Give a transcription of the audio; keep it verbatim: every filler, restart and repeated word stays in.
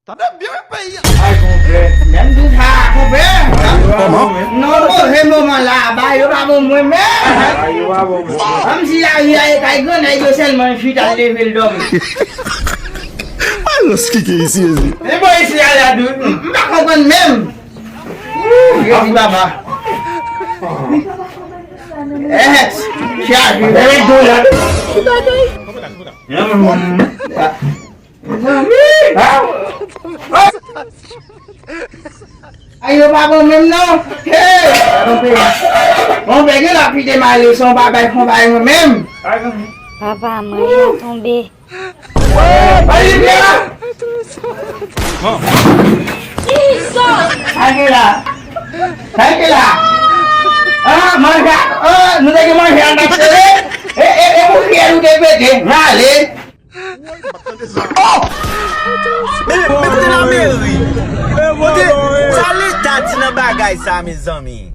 Tande byen wi peyi a. Ay, konpè. Menm di sa, konpè. Kòman? Non, move moman la, ba yo pa bon mwen menm. Ay, yo pa bon mwen. Kòmsi lari a e kay gran nèg yo sèlman chita leve l dòmi. Alòs ki gen isi, Jezi. E bon isi a la tou. M pa konprann menm. Ooh, Jezi papa. Eh, chaje. Eh, do la. Mezanmi! Ay, yo pa bon menm non. Hey! Konpè gen la pite male son bagay fon bagay mwen menm. Papa, mwen tonbe. Ay, li la. Sa gen la. Sa gen la. Ah, manje. Ah, nou te gen manje an tap sere. E, e, e, pou fiyè nou te pete. Male. Men, men kote lameri? Kote, sa leta di nan bagay sa, mezanmi?